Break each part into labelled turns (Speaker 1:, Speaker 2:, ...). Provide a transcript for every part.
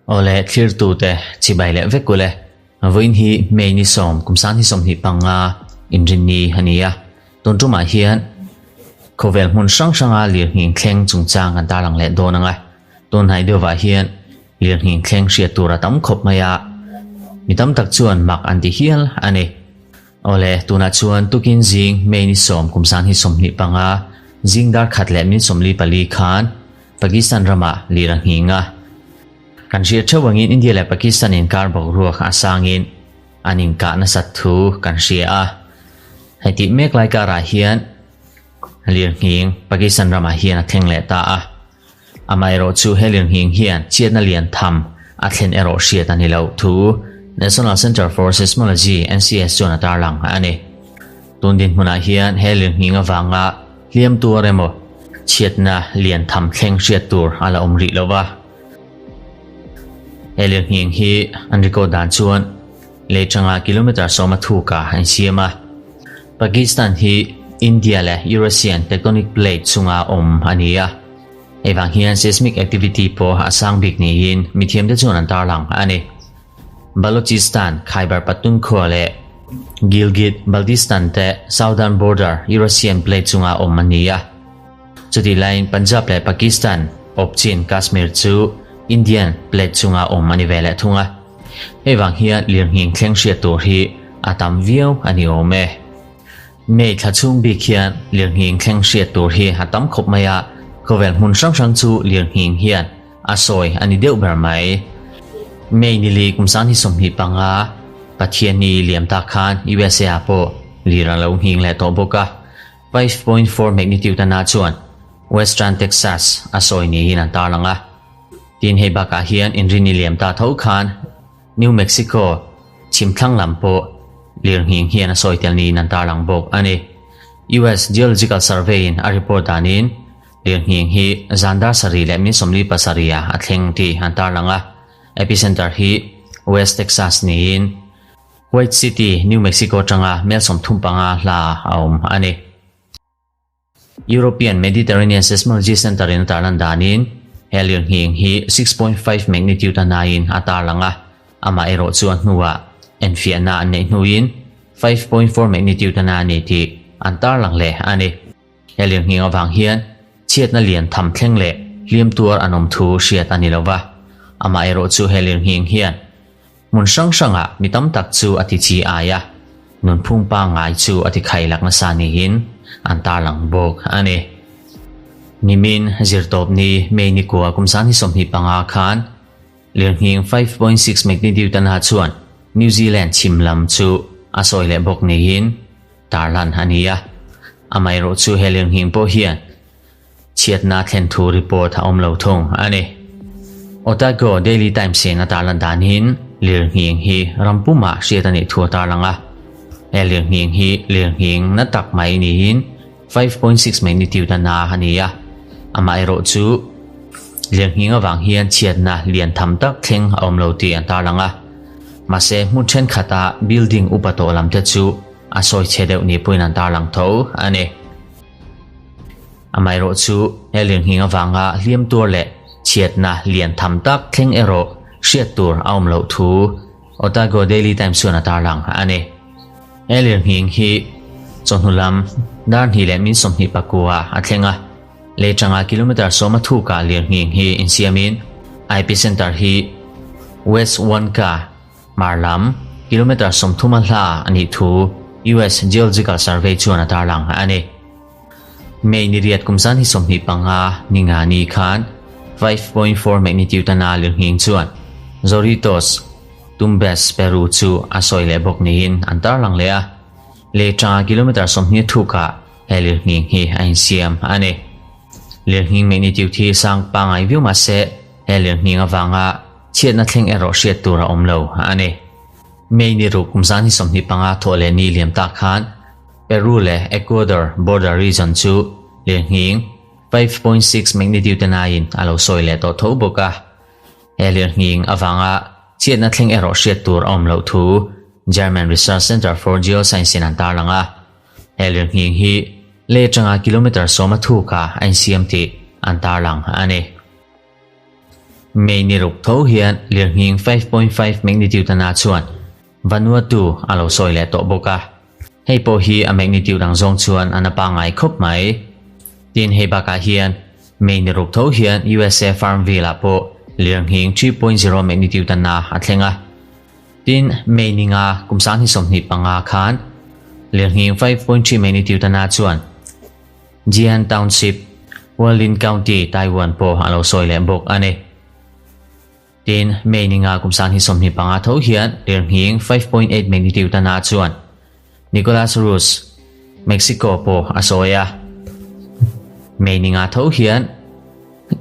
Speaker 1: Awle thlirtute chibai leh vek ule. Vawiin hi May ni sawm kum sang hi 25 inrinni a ni a. Tun tumah hian khawvel hmun hrang hranga lirnghing thleng chungchang kan tarlang leh dawn ang a. Tun hnai deuhvah hian lirnghing thleng hriat tur a tam khawp mai a, mi tam tak chuan mak an ti hial a ni. Awle, tunah chuan tukin zing May ni sawm kum sang hi 25 zing dar khat leh min 44 khan Pakistan ramah lir a nghing a. Kan hriat theuh angin India leh Pakistan inkar boruak a sangin an inkah nasat thu kan hria a. Hei tih mek lai karah hian lirnghing Pakistan ramah hian a thleng leh ta a. Amaherawh chu he lirnghing hian chhiatna lian tham a thlen erawh hriat a ni loh thu National Centre for Seismology, NCS, chuan a tarlang a ni. Tun dinhmunah hian he lirnghing avanga hliam tuar emaw chhiatna lian tham thleng hriat tur a la awm rih lo va. He lirnghing hi an record dan chuan lei tanga kilometre sawma thuk ah an siam a. Pakistan hi India leh Eurasian tectonic plate chunga awm a ni a. Hei vang hian seismic activity pawh a sang bik niin mithiamte chuan an tarlang a ni. Balochistan, Khyber Pakhtunkhwa leh Gilgit Baltistan te southern border Eurasian plate chunga awm a ni a. Chutih laiin Punjab leh Pakistan awp chin Kashmir chu Indian plate chunga awm a ni ve leh thung a. Hei vang hian lirnghing thleng hriat tur hi a tam viau a ni awm e. May thla chhung bik hian lirnghing thleng hriat tur hi a tam khawp mai a, khawvel hmun hrang hrang chu lirnghing hian a sawi a ni deuh ber mai. May nili kum sang hi 25 Pathianni liam tak khan USA ah pawh lir a lo nghing leh tawh bawk a. 5.4 magnitude ana chuan Western Texas a sawi niin an tarlang a. Tin hei bakah hian inrini liam ta tho khan New Mexico chhimthlang lam pawh lirnghing hian a sawi tel niin an tarlang bawk a ni. US Geological Survey in a report danin lirnghing hi zan dar sarih leh min 47 ah a thleng tih an tarlang a. Epicenter hi West Texas niin White City, New Mexico atanga mel 35 hla a awm a ni. European Mediterranean Seismology Centre in a tarlan danin he lirnghing hi 6.5 magnitude a naiin a tarlang a, amah erawh chu a hnuah enfiahna an neih hnuin 5.4 magnitude a na a ni tih an tarlang leh a ni. He lirnghing avang hian chhiatna lian tham thleng leh hliam tuar an awm thu hriat a ni lo va, amah erawh chu he lirnghing hian Hmun hrang hrangah mi tam tak chu a ti chi ai a, nunphung pangngai chu a ti khailak nasa niin an tarlang bawk a ni. Nimin zirtawpni May ni kua kum sang hi 25 khan lirnghing 5.6 magnitude a na chuan New Zealand chhim lam chu a sawi leh bawk niin tarlan a ni a. Amaherawh chu he lirnghing pawh hian Chhiatna thlen thu report a awm lo thung a ni. Otago Daily Times in a tarlan danin lirnghing hi ram pumah hriat a nih thu a tarlang a. He lirnghing hi lirnghing na tak mai niin 5.6 magnitude a na a ni a. Amaherawh chu lirnghing avang hian chhiatna lian tham tak thleng a awm lo tih an tarlang a. Mahse hmun thenkhatah building upa tawh lam te chu a sawi chhe deuh ni pawhin an tarlang tho a ni. Amaherawh chu he lirnghing avanga hliam tuar leh chhiatna lian tham tak thleng erawh hriat tur a awm loh thu Otago Daily Times chuan a tarlang a ni. He lirnghing hi chawhnu lam dar hnih leh min 29 a thleng a, lei tanga kilometre sawma thukah lirnghing hi insiamin epicenter hi West Wanka Hmar lam kilometre 30 a hla a nih thu US Geological Survey chuan a tarlang a ni. May ni riat kum zan hi 25 ni nga ni khan 5.4 magnitude a na lirnghing chuan Zorritos, Tumbes, Peru chu a sawi leh bawk niin an tarlang leh a. Lei tanga kilometre 20 thukah he lirnghing hi a insiam a ni. Lirnghing magnitude hi sang pangngai viau mahse he lirnghing avanga Chhiatna thleng erawh hriat tur a awm lo a ni. May ni ruk kum zan hi 25 thawh leh ni liam tak khan Peru leh Ecuador border region chu lirnghing 5.6 magnitude naiin a lo sawi leh tawh tho bawk a. He lirnghing avanga chhiatna thleng erawh hriat tur a awm loh thu German Research Center for Geoscience in an tarlang a. He lirnghing hi lei atanga kilometre sawma thukah a insiam tih. an tarlang a ni. May ni ruk tho hian lirnghing 5.5 magnitude ana chuan Vanuatu a lo sawi leh tawh bawk a. Hei pawh hi a magnitude ang zawng chuan a na pangngai khawp mai. Tin, hei bakah hian May ni ruk tho hian USA Farmville ah pawh lirnghing 3.0 magnitude ana a thleng a. Tin, May ni nga kum 2025 khan lirnghing 5.3 magnitude ana chuan Jian Township, Hualin County, Taiwan pawh a lo sawi leh bawk a ni. Tin, May ni nga kum 2025 tho hian lirnghing 5.8 magnitude ana chuan Nicolas Ruz, Mexico pawh a sawi a. May ni nga tho hian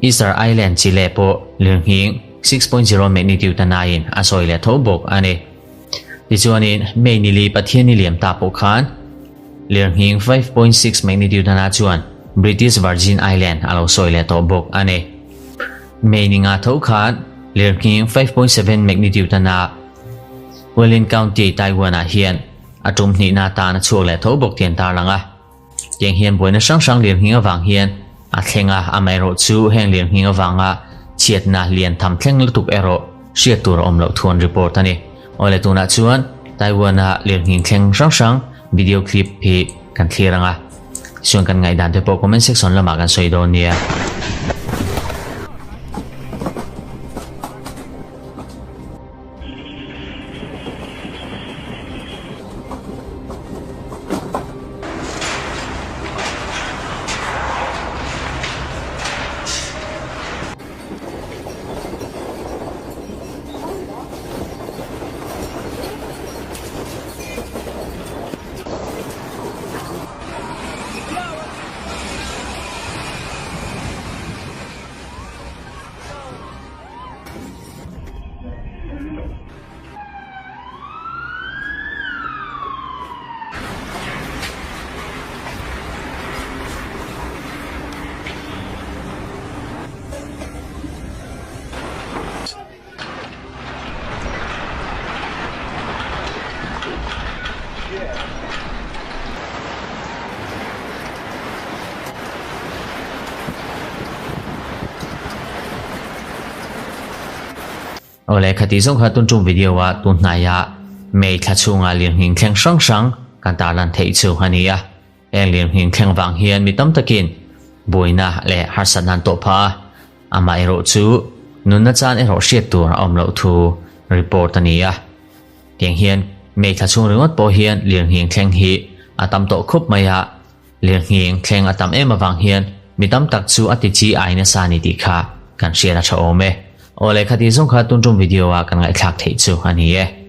Speaker 1: Easter Island, Chile pawh lirnghing 6.0 magnitude anain a sawi leh tho bawk a ni. Tichuanin, May ni li Pathian ni liam ta pawh khan lirnghing 5.6 magnitude ana chuan British Virgin Island a lo sawi leh tawh bawk a ni. May ni nga tho khan lirnghing 5.7 magnitude ana Hualien County, Taiwan-ah hian a tum hnihna atan a chhuak leh tho bawk tih an tarlang a. Tiang hian buaina hrang hrang lirnghing avang hian a thleng a, amaherawh chu heng lirnghing avanga chhiatna lian tham thleng lutuk erawh hriat tur a awm loh thu an report a ni. Awle tunah chuan Taiwan-a lirnghing thleng hrang hrang video clip hi kan thlir ang a, tichuan kan ngaihdan te pawh comment section lamah kan sawi dawn nia. Awle khati zawng kha tun tum video a tun hnaia May thla chhunga lirnghing thleng hrang hrang kan tarlan theih chu a ni a. Heng lirnghing thleng vang hian mi tam takin buaina leh harsatna an tawh phah a, amaherawh chu nunna chan erawh hriat tur a awm loh thu report a ni a. Tiang hian May thla chhung ringawt pawh hian lirnghing thleng hi a tam tawh khup mai a, lirnghing thleng a tam em avang hian mi tam tak chu a ti chi ai nasa a ni tih kha kan hriat a tha awm e. Awle khati zawng kha tun tum video a kan ngaihthlak theih chu a ni e.